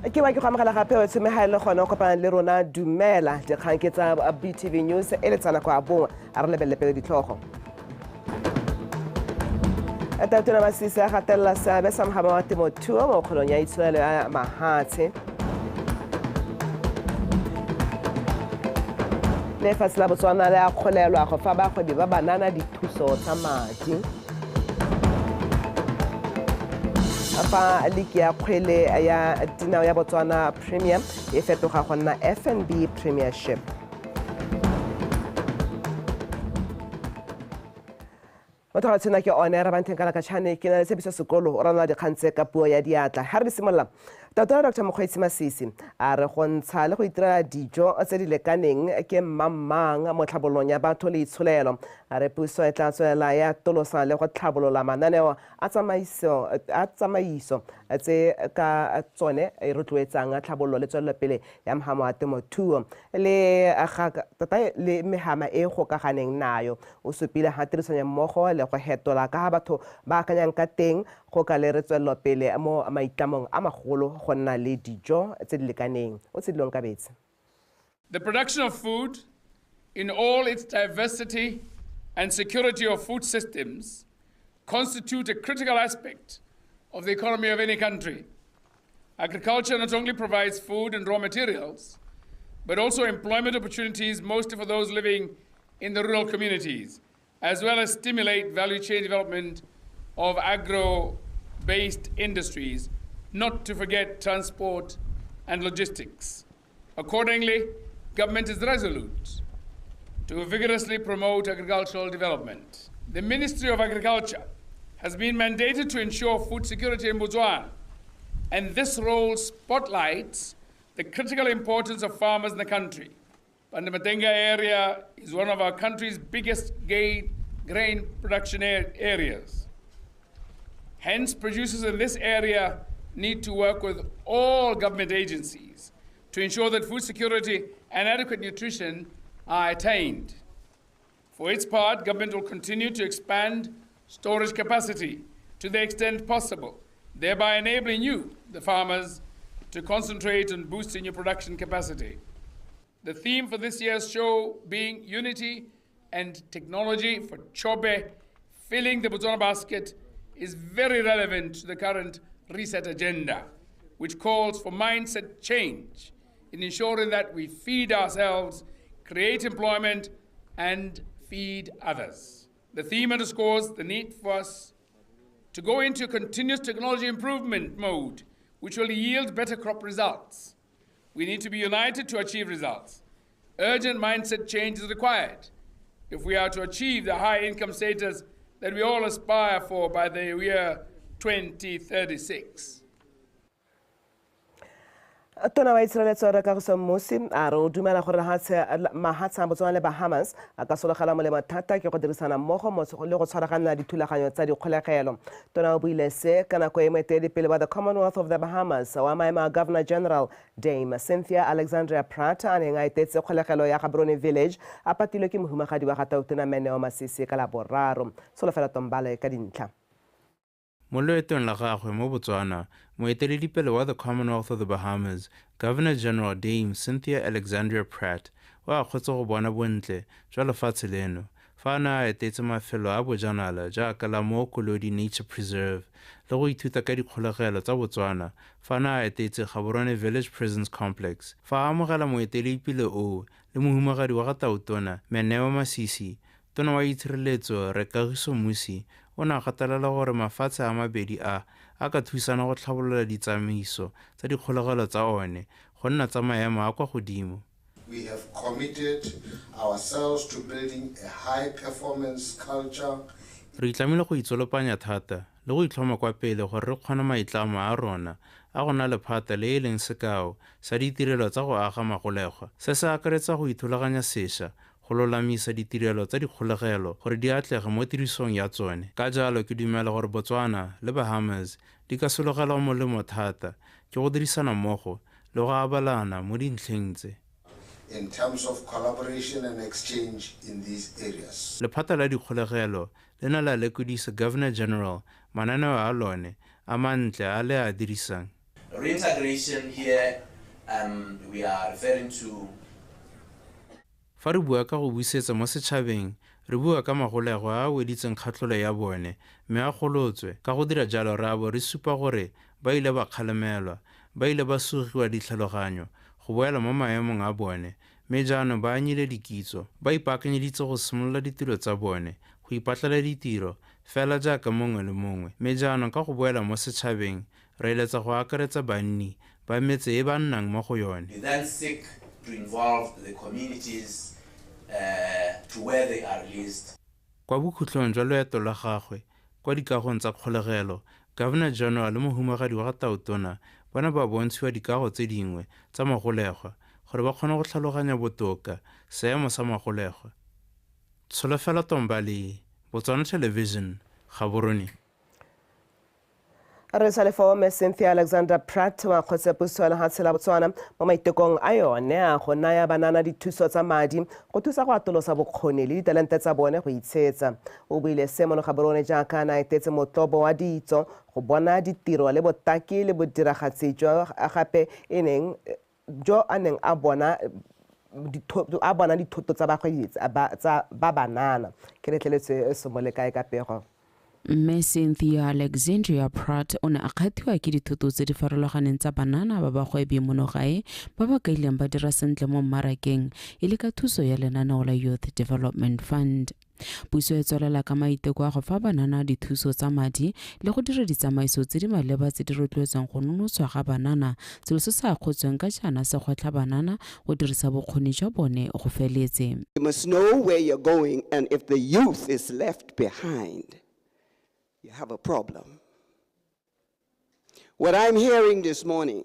Ke wa ke go amogela gape o tshome ga e le gone o kopana le rona. Dumela, dikgang ke tsa BTV News e le tsana kwa bongwe. A re lebelele pele ditlhogo. Tautona Masisi a gatelela seabe sa mogama wa temothuo mo kgolong ya itsholelo ya mahatshe. Lefatshe la Botswana le a kgolelwa go fa bagwebi ba banana dithuso tsa madi. Fa liki ya kgwele ya dinao ya Botswana Premier e fetoga go nna FNB Premiership. Motho ga tshwana ke one re bantheng kana ka tšhane ke na le tshepiso sekolo o ranola dikgang tse ka puo ya diatla. Ga re di simolola, Tautona Dr Mokgweetsi Masisi a re go ntsha le go itirela dijo tse di lekaneng ke mmangmang mo tlhabololong ya batho le itsholelo. A re puso e tla tswelela ya tolosa le go tlhabolola mananeo a tsamaiso tse ka tsone e rotloetsang tlhabololo le tswelelopele ya mogama wa temothuo le tota le mehama e gokaganeng nayo. O supile ga tirisano mmogo le go hetola ka ga batho ba akanyang ka teng go ka lere tswelelopele mo maitlamong a magolo go nna le dijo tse di lekaneng. O tshedilong ka betse. The production of food in all its diversity and security of food systems constitute a critical aspect of the economy of any country. Agriculture not only provides food and raw materials, but also employment opportunities, mostly for those living in the rural communities, as well as stimulate value chain development of agro-based industries, not to forget transport and logistics. Accordingly, government is resolute to vigorously promote agricultural development. The Ministry of Agriculture has been mandated to ensure food security in Botswana, and this role spotlights the critical importance of farmers in the country. Pandamatenga area is one of our country's biggest grain production areas. Hence, producers in this area need to work with all government agencies to ensure that food security and adequate nutrition are attained. For its part, government will continue to expand storage capacity to the extent possible, thereby enabling you, the farmers, to concentrate on boosting your production capacity. The theme for this year's show being unity and technology for Chobe, filling the Botswana basket, is very relevant to the current reset agenda, which calls for mindset change in ensuring that we feed ourselves, create employment, and feed others. The theme underscores the need for us to go into continuous technology improvement mode, which will yield better crop results. We need to be united to achieve results. Urgent mindset change is required if we are to achieve the high income status that we all aspire for by the year 2036. Tona wa itshireletso re Kagiso Mmusi a re o dumela gore mahatshe a Botswana le Bahamas a ka sologela molemo thata ke go dirisana mmogo le go tshwaragana dithulaganyo tsa dikgolegelo. Tona o buile se ka nako e moeteledipele wa the Commonwealth of the Bahamas wa maemo a Governor General Dame Cynthia Alexandria Pratt a neng a etetse kgolegelo ya Gaborone Village a patilwe ke mohumagadi wa ga Tautona Maneo Masisi ka Laboraro. Tsholofelo Tombale ka dintlha. Mo loetong la gagwe mo Botswana, moeteledipele wa the Commonwealth of the Bahamas, Governor General Dame Cynthia Alexandria Pratt, o akgotse go bona bontle jwa lefatshe leno fa a ne a etetse mafelo a bojanala jaaka la Mokolodi Nature Preserve le go ithuta ka dikgolegelo tsa Botswana fa a ne a etetse Gaborone Village Prisons Complex. Fa a amogela moeteledipele oo le mohumagadi wa ga Tautona Maneo Masisi, Tona wa itshireletso Rre Kagiso Mmusi o ne a gatelela gore mafatshe a mabedi a a ka thusana go tlhabolola ditsamaiso tsa dikgolegelo tsa one go nna tsa maemo a kwa godimo. We have committed ourselves to building a high performance culture. Re itlamile go itsolopanya thata le go itlhoma kwa pele gore re kgone maitlamo a rona a go nna lephata le e leng sekao sa ditirelo tsa go aga magolegwa. Se se akaretsa go ithulaganya sešwa go lolamisa ditirelo tsa dikgolegelo gore di atlege mo tirisong ya tsone. Ka jalo ke dumela gore Botswana le Bahamas di ka sologelwa molemo thata ke go dirisana mmogo le go abalana mo dintlheng tse. In terms of collaboration and exchange in these areas. Lephata la dikgolegelo le ne la lekodisa Governor General mananeo a lone a mantle a le a dirisang. Reintegration here, we are referring to Fa re bua ka go busetsa mo setšhabeng, re bua ka magolegwa a a weditseng kgatlholo ya bone mme a golotswe. Ka go dira jalo re a bo re supa gore ba ile ba kgalemelwa, ba ile ba sugiwa ditlhaloganyo go boela mo maemong a bone mme jaanong ba anyile dikitso, ba ipaakanyeditse go simolola ditiro tsa bone, go ipatlela ditiro, fela jaaka mongwe le mongwe. Mme jaanong ka go boela mo setšhabeng, re eletsa go akaretsa banni ba metse e ba nnang mo go yone. We then seek to involve the communities to where they are released. Kwa bokhutlong jwa loeto lwa gagwe kwa dikagong tsa kgolegelo, Governor General le Mohumagadi wa ga Tautona ba ne ba bontshiwa dikago tse dingwe tsa magolegwa gore ba kgone go tlhaloganya botoka seemo sa magolegwa. Tsholofelo Tombali, Botswana Television, Gaborone. Re sa le foo, Mme Cynthia Alexander Pratt wa kgotsa puso ya lehatshe la Botswana mo maitekong a yone a go naya banana dithuso tsa madi go thusa go atolosa bokgoni le ditalente tsa bone go itshetsa. O buile se mono Gaborone jaaka a ne a etetse motlobo wa ditso go bona ditiro le botaki le bodiragatsi jo gape e neng jo a neng a bona a bona dithoto tsa bagwebi tsa ba banana. Ke letleletswe Somolekae ka pego. Mme Cynthia Alexandria Pratt o ne a kgathiwa ke dithoto tse di farologaneng tsa banana ba bagwebi mono gae ba ba kaileng ba dira sentle mo mmarakeng e le ka thuso ya lenaneo la Youth Development Fund. Puso e tswelela ka maiteko a go fa banana dithuso tsa madi le go dira ditsamaiso tse di maleba tse di rotloetsang go nonotshwa ga banana, selo se se akgotsweng ka jaana se gwetlha banana go dirisa bokgoni jwa bone go feletse. You must know where you're going, and if the youth is left behind, you have a problem. What I'm hearing this morning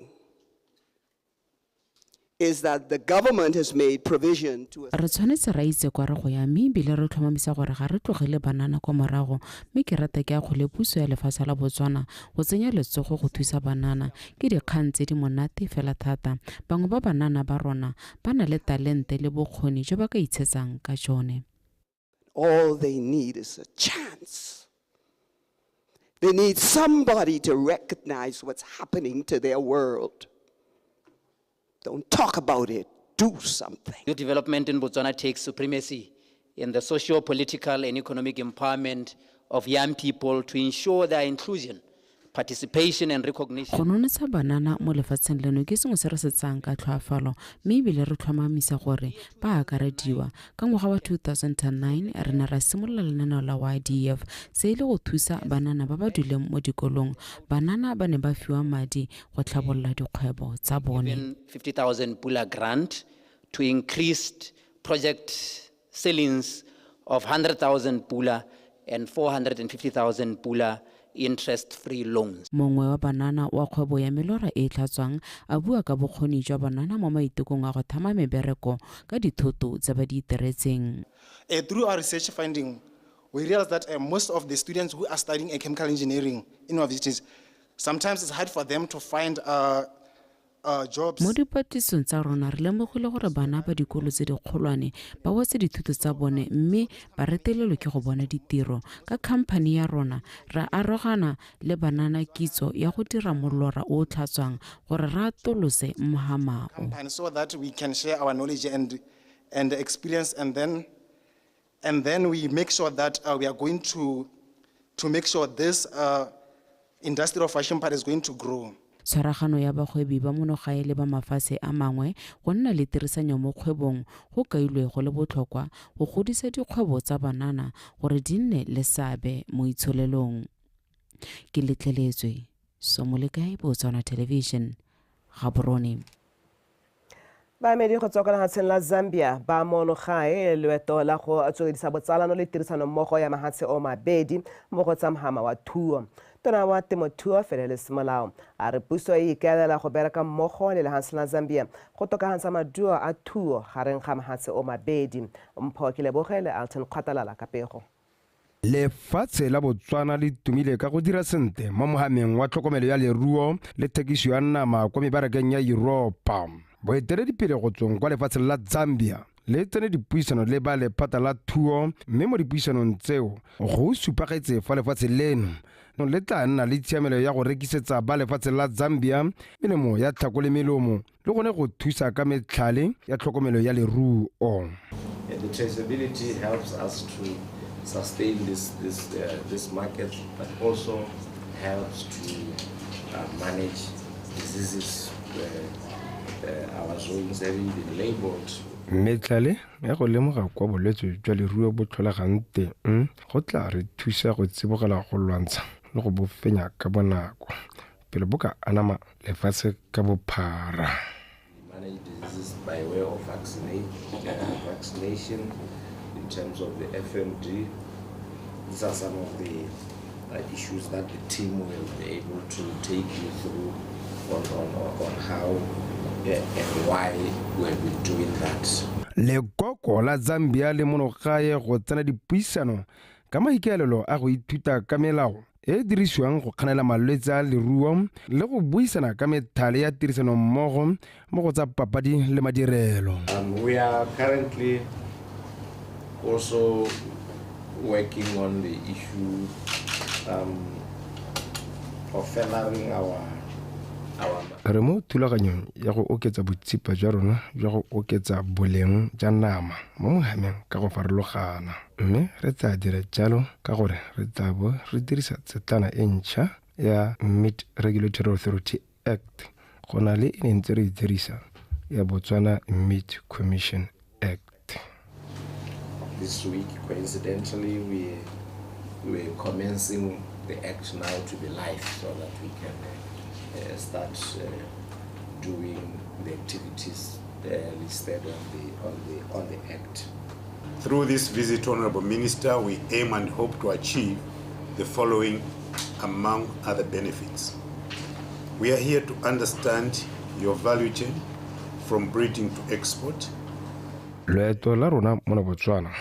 is that the government has made provision to Re tshwanetse ra itse kwa re go ya mme ebile re tlhomamisa gore ga re tlogele banana kwa morago, mme ke rata ke akgole puso ya lefatshe la Botswana go tsenya letsogo go thusa banana. Ke dikgang tse di monate fela thata. Bangwe ba banana ba rona ba na le talente le bokgoni jo ba ka itshetsang ka jone. All they need is a chance. They need somebody to recognize what's happening to their world. Don't talk about it, do something. Youth development in Botswana takes supremacy in the socio, political, and economic empowerment of young people to ensure their inclusion, participation, and recognition. Go nonotsha banana mo lefatsheng leno ke sengwe se re se tsayang ka tlhoafalo, mme ebile re tlhomamisa gore ba akarediwa. Ka ngwaga wa 2009 re ne ra simolola lenaneo la YDF, se e le go thusa banana ba ba duleng mo dikolong. Banana ba ne ba fiwa madi go tlhabolola dikgwebo tsa bone. Given 50,000 pula grant to increased project ceilings of 100,000 pula and 450,000 pula interest-free loans. Mongwe wa banana wa kgwebo ya melora e e tlhatswang a bua ka bokgoni jwa banana mo maitekong a go thama mebereko ka dithoto tse ba di iteretseng. Through our research finding, we realized that most of the students who are studying chemical engineering in our universities, sometimes it's hard for them to find jobs. Mo dipatlisong tsa rona re lemogile gore bana ba dikolo tse dikgolwane ba wetse dithuto tsa bone mme ba retelelwe ke go bona ditiro. Ka khamphane ya rona re arogana le banana kitso ya go dira molora o o tlhatswang gore re atolose mhamao. Company so that we can share our knowledge and experience, and then we make sure that we are going to make sure this industry of washing powder is going to grow. Tshwaragano ya bagwebi ba mono gae le ba mafatshe a mangwe go nna le tirisanyo mo kgwebong go kailwe go le botlhokwa go godisa dikgwebo tsa banana gore di nne le seabe mo itsholelong. Ke letleletswe Somolekae, Botswana Television, Gaborone. Baemedi go tswa kwa lefatsheng la Zambia ba mono gae loeto la go tsweledisa botsalano le tirisanommogo ya mahatshe o mabedi mo go tsa mhama wa thuo. Tona wa temothuo Fidelis Molao a re puso e ikaelela go bereka mmogo le lehatshe la Zambia go tokafatsa maduo a thuo gareng ga mahatshe o mabedi. Mpho Keleboge le Alton Kgwatalala ka pego. Lefatshe la Botswana le tumile ka go dira sentle mo mohameng wa tlhokomelo ya leruo le thekiso ya nama kwa mebarakeng ya Yuropa. Boeteledipele go tsweng kwa lefatsheng la Zambia le tsene dipuisano le ba lephata la thuo, mme mo dipuisanong tseo go supagetse fa lefatshe leno le tla nna le tshiamelo ya go rekisetsa ba lefatshe la Zambia melemo ya tlhako le melomo le gone go thusa ka metlhale ya tlhokomelo ya leruo. The traceability helps us to sustain this market, but also helps to manage diseases our zones having been labeled. Metlhale ya go lemoga kwa bolwetse jwa leruo bo tlholegang teng go tla re thusa go tsibogela go lwantsha le go bo fenya ka bonako pele bo ka anama lefatshe ka bophara. Manage diseases by way of vaccination in terms of the FMD. These are some of the issues that the team will be able to take you through on how and why we've been doing that. Lekoko la Zambia le monogae go tsena dipuisano ka maikaelelo a go ithuta ka melao e dirisiwang go kganela malwetse a leruo le go buisana ka methale ya tirisanommogo mo go tsa papadi le madirelo. We are currently also working on the issue of furthering our Re mo thulaganyong ya go oketsa botsipa jwa rona jwa go oketsa boleng jwa nama mo mohameng ka go farologana, mme re tla dira jalo ka gore re tla bo re dirisa tsetlana e ntšha ya Meat Regulatory Authority Act go na le e ne ntse re e dirisa ya Botswana Meat Commission Act. This week, coincidentally, we're commencing the act now to be live so that we can start doing the activities listed on the act. Through this visit, Honorable Minister, we aim and hope to achieve the following, among other benefits. We are here to understand your value chain from breeding to export. Loeto la rona mo Botswana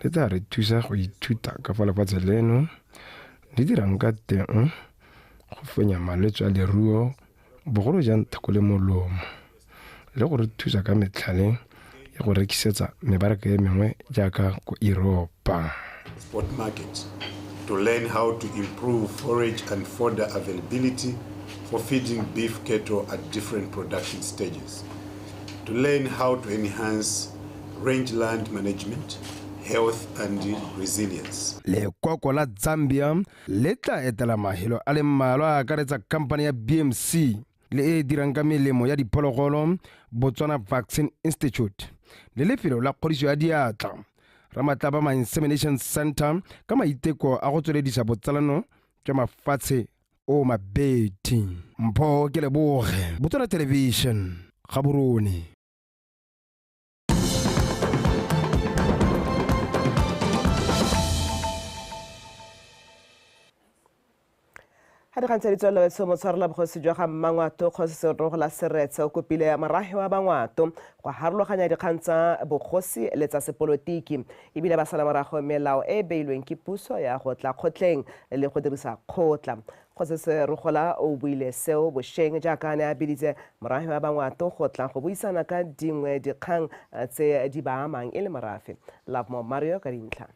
le tla re thusa go ithuta ka fa lefatshe leno le dirang ka teng go fenya malwetse a leruo bogolo jang tlhako le molomo le go re thusa ka metlhale ya go rekisetsa mebaraka e mengwe jaaka ko Europa. Export market to learn how to improve forage and fodder availability for feeding beef cattle at different production stages, to learn how to enhance rangeland management, health and resilience. Lekoko la Zambia le tla etela mahelo a le mmalwa a akaretsa company ya BMC le e dirang ka melemo ya diphologolo Botswana Vaccine Institute le lefelo la kgodiso ya diatla Ramatlabama Insemination Center ka maiteko a go tsweledisa botsalano jwa mafatshe o mabedi. Mpho ke leboge, Botswana Television, Gaborone. Ga dikgang tse di tswelela betsho, motshwarela bogosi jwa ga Mmangwato Kgosi Serogola Seretse o kopile morafe wa Bangwato go harologanya dikgang tsa bogosi le tsa sepolotiki ebile ba sala morago melao e e beilweng ke puso ya go tla kgotleng le go dirisa kgotla. Kgosi Serogola o buile seo bošeng jaaka a ne a biditse morafe wa Bangwato go tla go buisana ka dingwe dikgang tse di ba amang e le morafe. Lovemore Mario ka dintlha.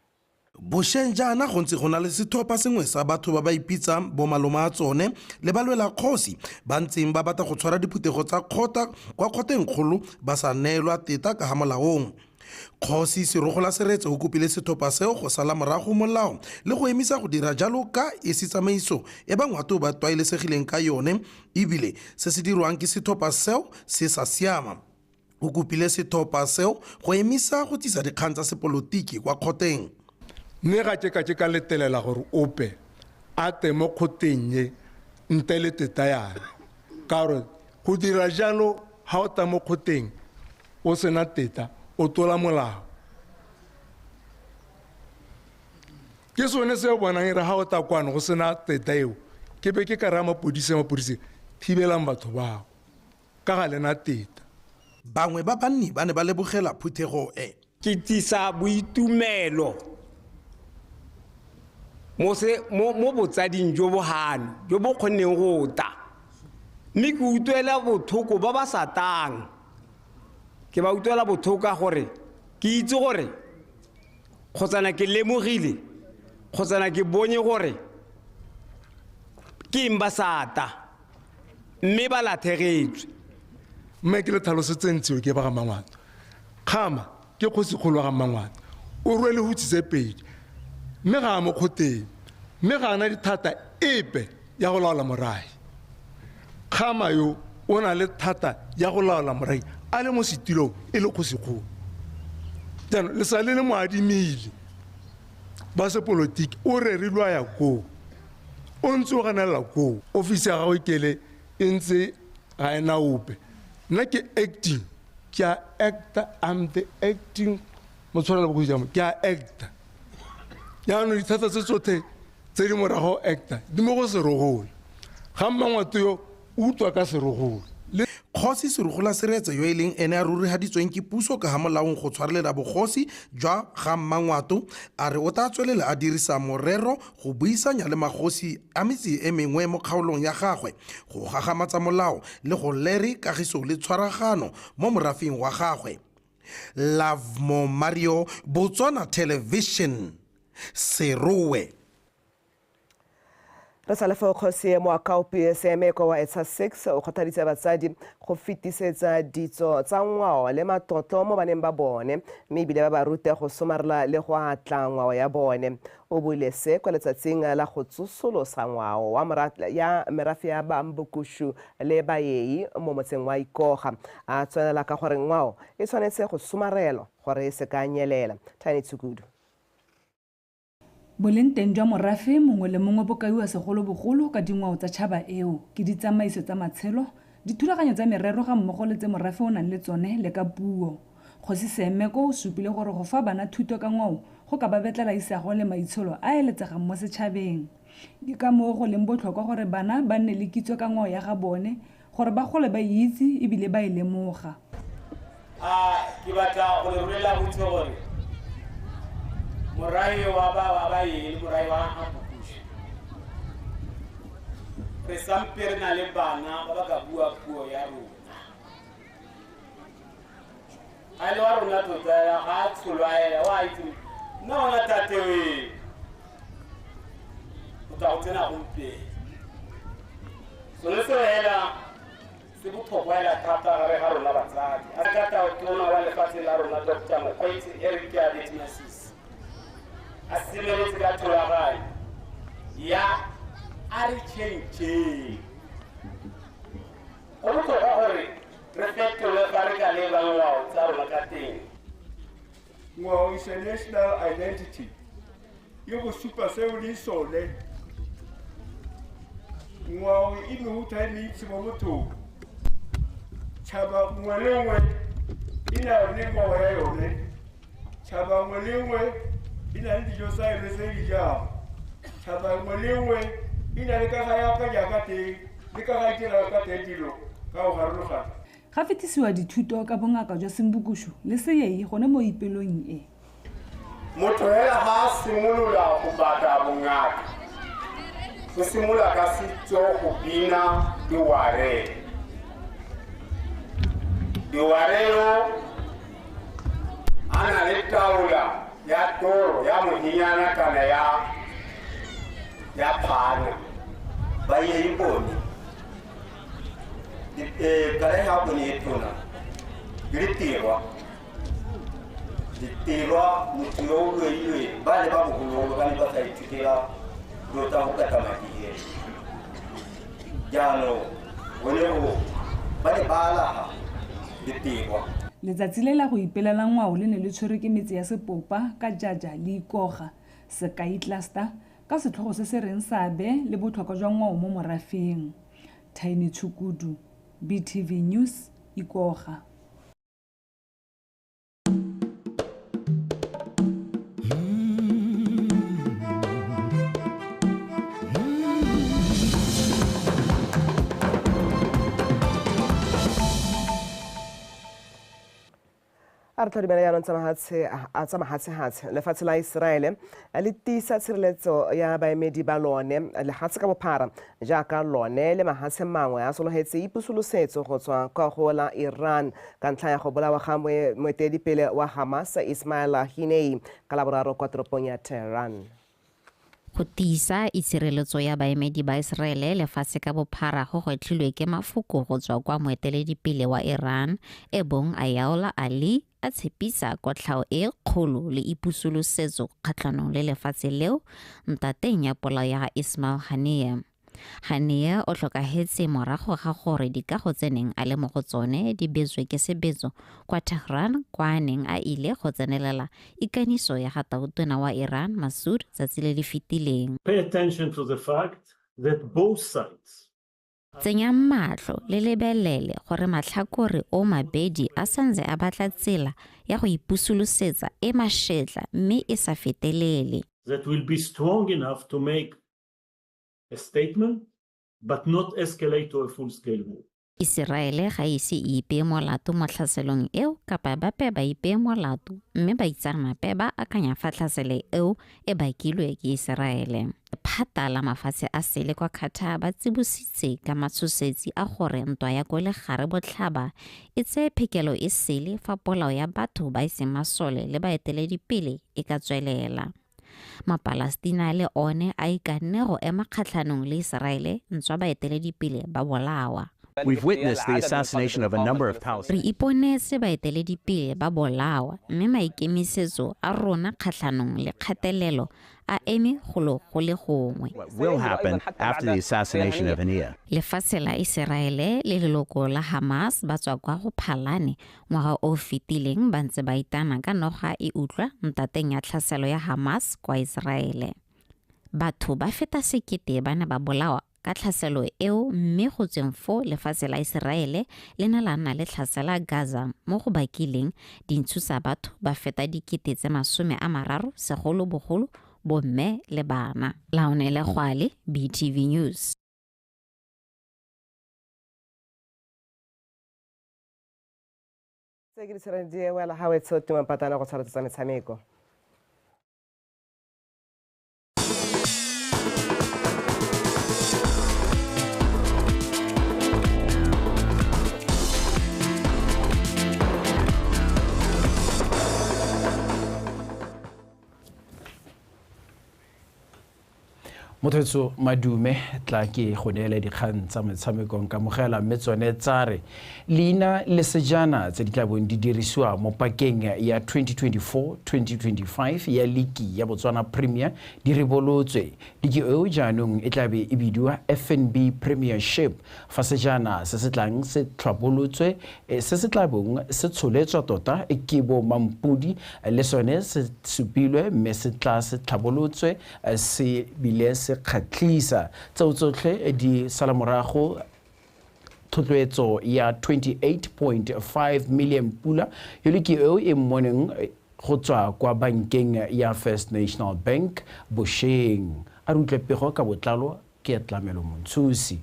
Bošeng jaana go ntse go na le setlhopha sengwe sa batho ba ba ipitsang bomalome a tsone le balwela kgosi ba ntseng ba batla go tshwara diphuthego tsa kgotla kwa kgoteng kgolo ba sa neelwa teta ka ga molaong. Kgosi Serogola Seretse o kopile setlhopha seo go sala morago molao le go emisa go dira jalo ka e se tsamaiso e Bangwato ba tlwaelesegileng ka yone, ebile se se dirwang ke setlhopha seo se sa siama. O kopile setlhopha seo go emisa go tsisa dikgang tsa sepolotiki kwa kgoteng. Mme ga ke ka ke ka letelela gore ope a te mo kgoteng e ntle le teta yana, ka gore go dira jalo ga o ta mo kgoteng o sena teta o tola molao. Ke sone se o bonang e re ga o ta kwano go sena teta eo, ke be ke ka raya mapodisi thibelang batho bao ka ga lena teta. Bangwe ba banni ba ne ba lebogela phuthego e. Ke tsisa boitumelo mo botsading jo bo gano jo bo kgonneng go ta, mme ke utlwela botlhoko ba ba sa tang. Ke ba utlwela botlhoko ka gore ke itse gore kgotsana ke lemogile kgotsana ke bonye gore ke eng ba sa ta mme ba latlhegetswe. Mme ke le tlhalosetse ntshiwe ke ba ga Mmangwato. Kgama ke kgosikgolo wa ga Mmangwato, o rwele hutsi tse pedi mme ga a mo kgoteng, mme ga ana dithata epe ya go laola morahi. Kgama yo o na le thata ya go laola morahi a le mo setilong e le kgosikgolo. Jaanong le sale le mo adimile ba sepolotiki, o rerilwe a ya koo, o ntse o ganelela koo. Ofisi ya gagwe kele e ntse ga ena ope. Nna ke acting, ke a acta, I'm the acting motshwarela bogosi jamo, ke a acta. Jaanong dithata tse tsotlhe tse di morago acta di mo go Serogolo. Ga Mmangwato yo o utlwa ka Serogolo. Kgosi Serugola Seretse yo e leng ene a rurihaditsweng ke puso ka ga molaong go tshwarelela bogosi jwa ga Mmangwato a re o tla tswelela a dirisa morero go buisanya le magosi a metse e mengwe mo kgaolong ya gagwe go gagamatsa molao le go lere kagiso le tshwaragano mo morafeng wa gagwe. Lovemore Mario, Botswana Television, Serowe. Re sa le fo kgosi Moakaopi Seemeko wa Etsha 6 o kgothaditse batsadi go fetisetsa ditso tsa ngwao le matlotlo mo baneng ba bone, mme ebile ba ba rute go somarela le go atla ngwao ya bone. O buile se kwa letsatsing la go tsosolosa ngwao wa ya merafe ya Bambukushu le Bayei mo motseng wa Ikoga. A tswelela ka gore ngwao e tshwanetse go somarelwa gore e se ka nyelela. Tiny Tshukudu. Boleng teng jwa morafe mongwe le mongwe bo kaiwa segolobogolo ka dingwao tsa tšhaba eo, ke ditsamaiso tsa matshelo, dithulaganyo tsa merero ga mmogo le tse morafe o nang le tsone le ka puo. Kgosi Seemeko o supile gore go fa bana thuto ka ngwao go ka ba betlela isago le maitsholo a eletsegang mo setšhabeng. Ke ka moo go leng botlhokwa gore bana ba nne le kitso ka ngwao ya ga bone gore ba gole ba itse ebile ba e lemoga. Ke batla go le rolela botse gore morahe wa ba ba ye le morahe wa Ambukushu re sampe re na le bana ba ba ka bua puo ya rona. A le wa rona tota ga a tsholwa ela wa itse nna ona tate we o tla go tsena gompieno. Sone seo hela se botlhokwa hela thata gare ga rona batsadi. A ka taotona wa lefatshe la rona Dr. Mokgweetsi Eric Keabetswe Masisi a semeletse ka thulaganyo ya a re tšhentšheng. Go botlhokwa gore re fetole fa re ka leba ngwao tsa rona ka teng. Ngwao is a national identity. E go supa seo le sone. Ngwao e mehuta e mentsi mo mothong. Tšhaba nngwe le nngwe e na le ngwao ya yone. Tšhaba nngwe le nngwe e na le dijo tsa yone tse di jang. Tšhaba nngwe le nngwe e na le ka ga ya akanya ka teng le ka ga e dira ka teng dilo ka go farologana. Ga fetisiwa dithuto ka bongaka jwa Sembukushu le Seyei gone mo ipelong e. Motho hela ga a simolola go batla bongaka, go simolola ka setso go bina diwarelo. Diwarelo a na le taola ya toro ya mohinyana kana ya phana. Ba ye ipone. Kare ha bone e tona. Ditirwa. Ditirwa motho yo o loilwe ba le ba bogologolo ba ne ba sa ithutela dilo tsa go kata madi e. Jaanong bone go ba ne ba alaga ditirwa. Letsatsi le la go ipelela ngwao le ne le tshwerwe ke metse ya Sepopa ka Jaja le Ikoga, Sekai Cluster ka setlhogo se se reng seabe le botlhokwa jwa ngwao mo morafeng. Tiny Tshukudu, BTV News, Ikoga. A re tlhodumela jaanong tsa mahatshehatshe. Lefatshe la Iseraele le tiisa tshireletso ya baemedi ba lone lehatshe ka bophara jaaka lone le mahatshe mangwe a sologetse ipusolosetso go tswa kwa go la Iran ka ntlha ya go bolawa ga moeteledipele wa Hamas Ismail Haniyeh ka Laboraro kwa toropong ya Tehran. Go tiisa itshireletso ya baemedi ba Iseraele lefatshe ka bophara go gwetlhilwe ke mafoko go tswa kwa moeteledipele wa Iran e bong Ayatollah Ali a tshepisa kotlhao e kgolo le ipusolosetso kgatlhanong le lefatshe leo ntateng ya polao ya ga Ismail Haniyeh. Haniyeh o tlhokahetse morago ga gore dikago tse neng a le mo go tsone di betswe ke sebetso kwa Tehran kwa a neng a ile go tsenelela ikaniso ya ga tautona wa Iran Masoud tsatsi le le fetileng. Pay attention to the fact that both sides Tsenyang matlho le lebelele gore matlhakore o mabedi a santse a batla tsela ya go ipusolosetsa e mašetla mme e sa fetelele. That will be strong enough to make a statement but not escalate to a full-scale war. Iseraele ga ise e ipee molato mo tlhaselong eo kapa bape ba ipee molato mme baitseanape ba akanya fa tlhaselo eo e bakilwe ke Iseraele. Lephata la mafatshe a sele kwa Qatar ba tsibositse ka matshosetsi a gore ntwa ya ko legare botlhaba e tseye phekelo e sele fa polao ya batho ba e seng masole le baeteledipele e ka tswelela. Mapalestina le one a ikanne go ema kgatlhanong le Iseraele ntswa baeteledipele ba bolawa. We've witnessed the assassination of a number of Re Palestinians. iponetse baeteledipele ba bolawa mme maikemisetso a rona kgatlhanong le kgatelelo a eme golo go le gongwe. What will happen after the assassination of Haniyeh? Lefatshe la Iseraele le leloko la Hamas ba tswa kwa go Phalane ngwaga o fetileng ba ntse ba itana ka noga e utlwa ntateng ya tlhaselo ya Hamas kwa Iseraele. Batho ba feta 1000 ba ne ba bolawa ka tlhaselo eo mme go tsweng foo lefatshe la Iseraele le ne la nna le tlhasela Gaza mo go bakileng dintsho tsa batho ba feta 30,000 segolobogolo bomme le bana. Laonele Gwale, BTV News. Tse ke di tshwereng di wela ga wetsho Tuma Mpatana go tshwara tsa metshameko. Motho madume tla ke go neela dikgang tsa metshamekong ka mogela mme tsone tsa re leina le sejana tse di tla bong di dirisiwa mo pakeng ya 2024-2025 ya liki ya Botswana Premier di ribolotswe. Liki eo jaanong e tla be e bidiwa FNB Premiership fa sejana se se tlang se tlhabolotswe se se tla bong se tsholetswa tota ke bo Mampudi le sone se supilwe mme se tla se tlhabolotswe se bile se kgatlhisa. Tseo tsotlhe di sala morago thotloetso ya 28.5 million pula yo liki eo e mmoneng go tswa kwa bankeng ya First National Bank bosheng. A re utlwe pego ka botlalo ke Tlamelo Montshusi.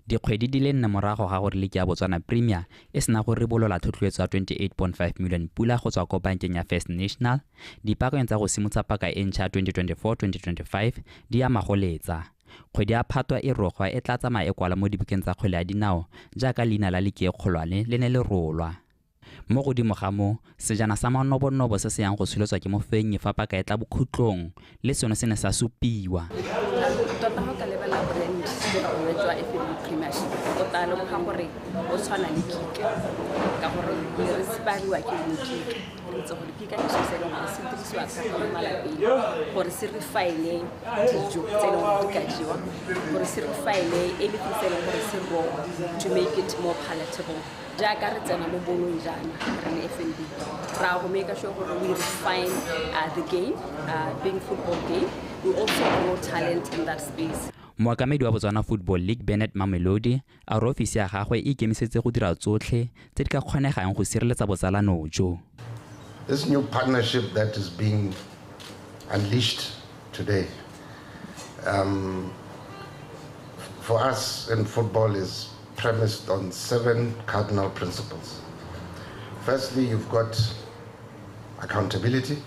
Dikgwedi di le nne morago ga gore liki ya Botswana Premier e sena go ribolola thotloetso ya 28.5 million pula go tswa ko bankeng ya First National, dipaakanyo tsa go simotsa paka e ntšha ya 2024-2025 di ya magoletsa. Kgwedi ya Phatwa e rogwa e tla tsamaya e kwala mo dibukeng tsa kgwele ya dinao jaaka leina la liki e kgolwane le ne le rolwa. Mo godimo ga moo, sejana sa manobonobo se se yang go tsholetswa ke mofenyi fa paka e tla bokhutlong le sone se ne sa supiwa. Tota go ka lebelela brand bongwe jwa FNB Premiership tota lemoga gore o tshwana le Kika ka gore ne re inspiriwa ke yone Kika. Re itse gore Kika ke selo se e leng gore se dirisiwa thata mo malapeng gore se refine dijo tse e leng gore di ka jewa, gore se refine anything se e leng gore se raw to make it more palatable. Jaaka re tsena mo bolong jaana re le FNB ra go make sure gore we refine the game, being football game. We also grow talent in that space. Mookamedi wa Botswana Football League Bernard Mamelodi a re ofisi ya gagwe e ikemiseditse go dira tsotlhe tse di ka kgonegang go sireletsa botsalano jo. This new partnership that is being unleashed today, for us in football is premised on 7 cardinal principles. Firstly, you've got accountability,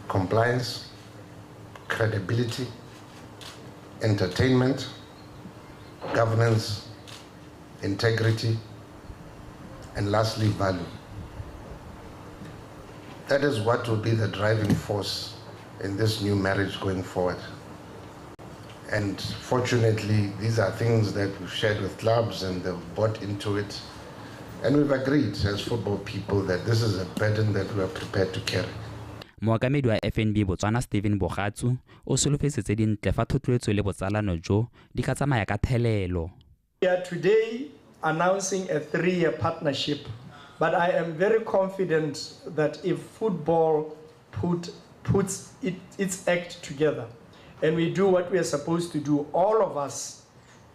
compliance, credibility, entertainment, governance, integrity, and lastly, value. That is what will be the driving force in this new marriage going forward. And fortunately, these are things that we've shared with clubs and they've bought into it. And we've agreed as football people that this is a burden that we are prepared to carry. Mookamedi wa FNB Botswana Stephen Bogatsu o solofetse tse dintle fa thotloetso le botsalano jo di ka tsamaya ka thelelo. We are today announcing a 3-year partnership, but I am very confident that if football puts its act together and we do what we are supposed to do, all of us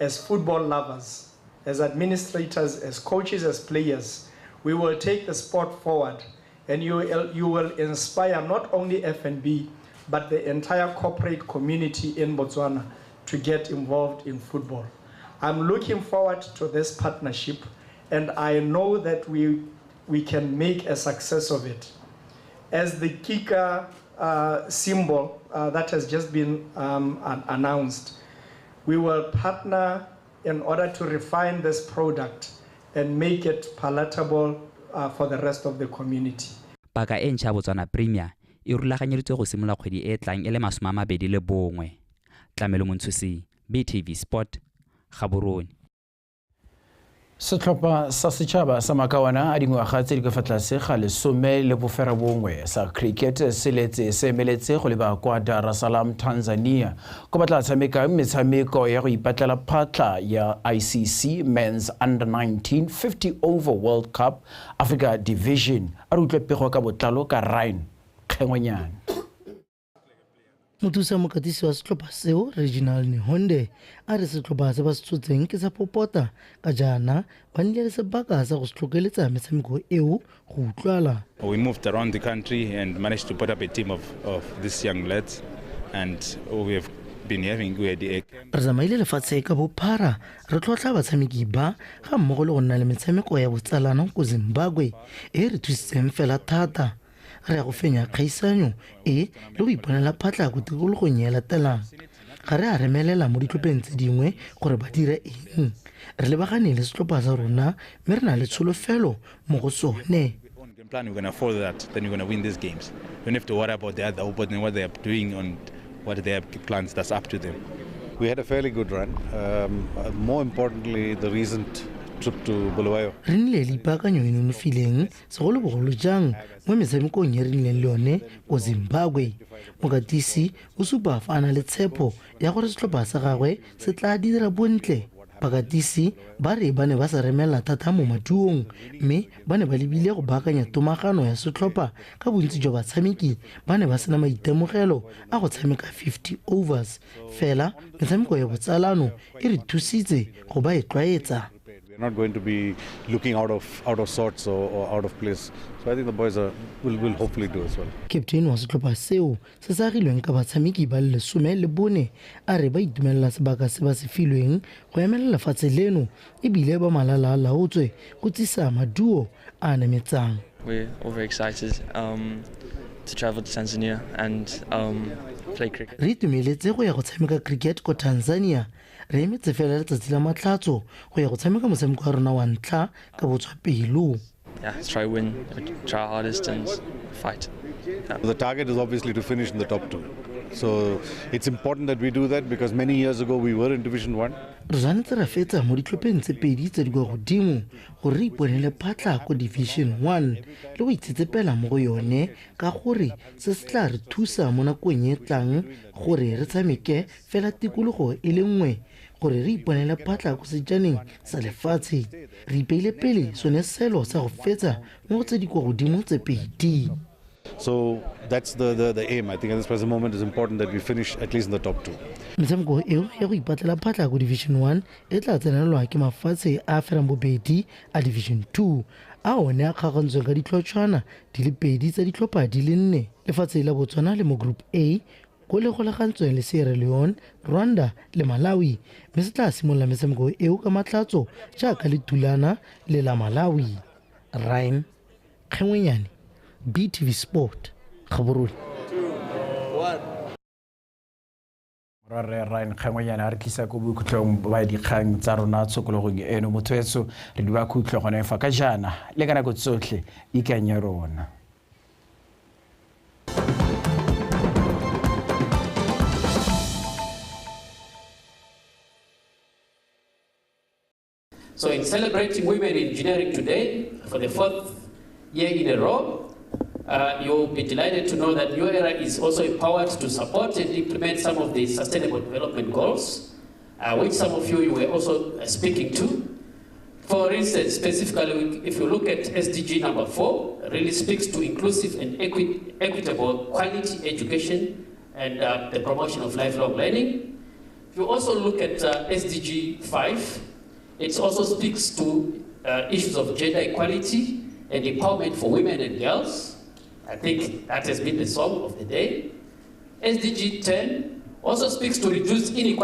as football lovers, as administrators, as coaches, as players, we will take the sport forward, and you will inspire not only FNB, but the entire corporate community in Botswana to get involved in football. I'm looking forward to this partnership, and I know that we can make a success of it. As the Kika symbol that has just been announced, we will partner in order to refine this product and make it palatable for the rest of the community. Paka e ntšha Botswana Premier e rulaganyeditswe go simolola kgwedi e tlang e le 21. Tlamelo Montshusi, BTV Sport, Gaborone. Setlhopha sa setšhaba sa makawana a dingwaga tse di ka fa tlase ga 19 sa cricket se letse se emeletse go leba kwa Dar es Salaam, Tanzania, ko ba tla tshamekang metshameko ya go ipatlela phatlha ya ICC Men's Under 19 50 Over World Cup Africa Division. A re utlwe pego ka botlalo ka Ryan Kgengwenyane. Mothusa mokatisi wa setlhopha seo Reginald Nehonde a re setlhopha se ba se tshotseng ke sa popota ka jaana ba nnile le sebaka sa go se tlhokeletsa metshameko eo go utlwala. We moved around the country and managed to put up a team of these young lads, and we have been having we had a Re tsamaile lefatshe ka bophara re tlhotlha batshameki ba ga mmogo le go nna le metshameko ya botsalano ko Zimbabwe e re thusitseng fela thata. Re ya go fenya kgaisanyo e le go iponela phatlha ko tikologong e latelang. Ga re a remelela mo ditlhopheng tse dingwe gore ba dire eng. Re lebagane le setlhopha sa rona mme re na le tsholofelo mo go sone. Plan, we're going to follow that, then we're going to win these games. We don't have to worry about the other opponent, what they are doing and what their plans, that's up to them. We had a fairly good run. More importantly, the recent trip to Bulawayo. Re nnile le ipaakanyo e nonofileng segolobogolo jang mo metshamekong e re nnileng le yone ko Zimbabwe. Mokatisi o supa fa a na le tshepo ya gore setlhopha sa gagwe se tla dira bontle. Bakatisi ba re ba ne ba sa remela thata mo maduong mme ba ne ba lebile go baakanya tomagano ya setlhopha ka bontsi jwa batshameki ba ne ba sena maitemogelo a go tshameka 50 overs. Fela metshameko ya botsalano e re thusitse go ba e tlwaetsa. We're not going to be looking out of sorts or out of place. So I think the boys will hopefully do as well. Captain wa setlhopha seo se sa agilweng ka batshameki ba le 14 a re ba itumelela sebaka se ba se filweng go emelela lefatshe leno ebile ba malala a laotswe go tsisa maduo a nametsang. We're all very excited to travel to Tanzania and play cricket. Re itumeletse go ya go tshameka cricket ko Tanzania. Re emetse fela letsatsi la matlhatso go ya go tshameka motshameko wa rona wa ntlha ka botswapelo. Yeah, let's try win, try our hardest and fight. Yeah. The target is obviously to finish in the top 2. So it's important that we do that because many years ago we were in Division 1. Re tshwanetse ra fetsa mo ditlhopheng tse pedi tse di kwa godimo gore re iponele phatlha ko Division 1 le go itsetsepela mo go yone ka gore se se tla re thusa mo nakong e tlang gore re tshameke fela tikologo e le nngwe gore re iponele phatlha ko sejaneng sa lefatshe. Re ipeile pele sone selo sa go fetsa mo go tse di kwa godimo tse pedi. So that's the aim. I think at this present moment it's important that we finish at least in the top 2. Metshameko eo ya go ipatlela phatlha ko Division 1 e tla tsenelelwa ke mafatshe a ferang bobedi a Division 2 a one a kgaogantsweng ka ditlhotshwana di le pedi tsa ditlhopha di le 4. Lefatshe la Botswana le mo Group A ko le golagantsweng le Sierra Leone, Rwanda le Malawi, mme se tla simolola metshameko eo ka matlhatso jaaka le Tulana le la Malawi. Ryan Kgengwenyane, BTV Sport, Gaborone. 2, 1. Rre Ryan Kgengwenyane a re tlisa ko bokhutlong ba dikgang tsa rona tshokologong eno. Motho etso re di ba khutlo gone fa ka jaana le ka nako tsotlhe ikanye rona. So in celebrating women in engineering today, for the fourth year in a row, you'll be delighted to know that New Era is also empowered to support and implement some of the Sustainable Development Goals, which some of you were also speaking to. For instance, specifically, if you look at SDG number 4, really speaks to inclusive and equitable quality education and the promotion of lifelong learning. If you also look at SDG 5, it also speaks to issues of gender equality and empowerment for women and girls. I think that has been the song of the day. SDG 10 also speaks to reduce inequality.